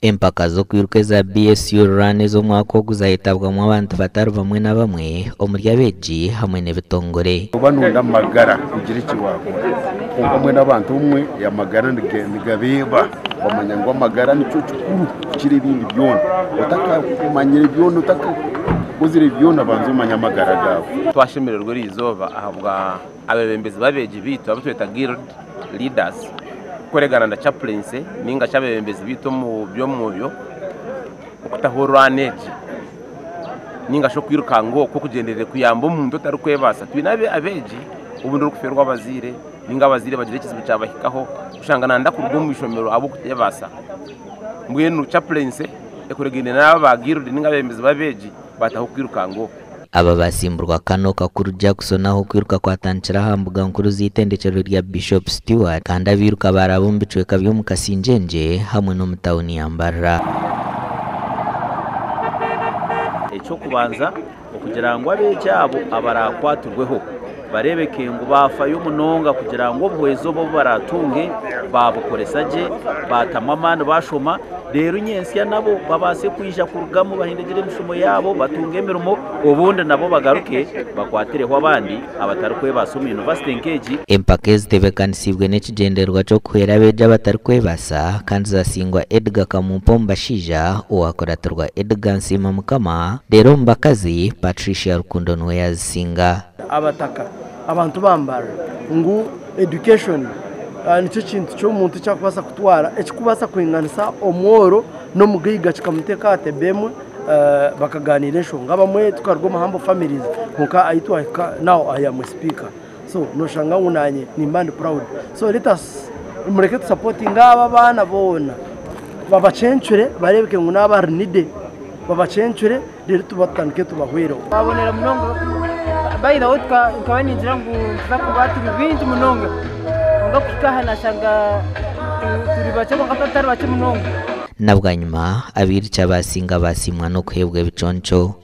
Empaka z'okwiruka eza BSU Run ez'omwaka ogu zayetabwamu abantu batari bamwe na bamwe omuri abeegi hamwe n'ebitongore. Oba nooyenda amagara kugira eki waakora kwonka mbwenu abantu obumwe amagara nigabeeba bamanya ngu amagara nikyo kikuru kukira ebindi byona. Otakamanyire byona otakakozire byona banza omanye amagara gaawe. Twashemererwa eri izooba ahabwa abeebembezi b'abeegi baitu abu tweta Guild Leaders kukoregana na Chaplaincy nainga shi abeebembezi baitu omu by'omwoyo okutaho rwani egi nainga shi okwirukanga oku okugyenderire kuyamba omuntu otarikwebaasa. Twine abeegi obundi orikufeerwa abazaire nainga abazaire bagira ekizibu kyabahikaho oshanga nayenda kuruga omu ishomero ahabw'okuteebaasa. Mbwenu Chaplaincy ekoregaine n'aba ba Guild nainga abeebembezi b'abeegi baataho okwirukanga oku. Aba basimburwa Kano Kakuru Jackson ahu okwiruka kwatandikira aha mbuga nkuru z'eitendekyero rya Bishop Stuart kandi abairuka baaraba omu bicweka by'omu Kasingyenje hamwe n'omu tauni ya Mbarara. Eky'okubanza, okugira ngu abeegi abo abarakwatirweho bareebeke ngu baafayo munonga kugira ngu obuhwezi obu obu baraatunge baabukoresa gye, baatamu amaani baashoma, reero nyentsya nabo babaase kwija kurugamu bahindagire emishomo yaabo batunge emirimo obundi nabo bagaruke bakwatireho abandi abatarikwebaasa omu yunivasite nk'egi. Empaka ezitebeekanisiibwe n'ekigyendererwa ky'okuhwera abeegi abatarikwebaasa kandi zasingwa Edgar Kamumpa omu bashaija, owaakuratirwa Edgar Nsiima Mukama, reero omu bakazi, Patricia Rukundo niwe yaazisinga. Abataka abantu ba Mbarara ngu education nikyo kintu ky'omuntu eki arikubaasa kutwara ekirikubaasa kwinganisa omworo n'omugaiga kikamuteeka aha tebe emwe bakaganiira enshonga. Abamwe tukaruga omu humble families kwonka ahu twahika now I am a speaker so noshanga ngu nanye nimba ndi proud so let us mureke tusapotinge aba abaana boona babacencure bareebeke ngu n'abari needy babacencure. Reero tubatandike tubahwereho. Twabonera munonga by the way nkaba ningira ngu nituza kuba turi baingi munonga kwonka kuhika aha nashanga turi bakye kwonka tutari bakye munonga. Na bwanyima, abairukya baasinga baasiimwa n'okuheebwa ebiconco.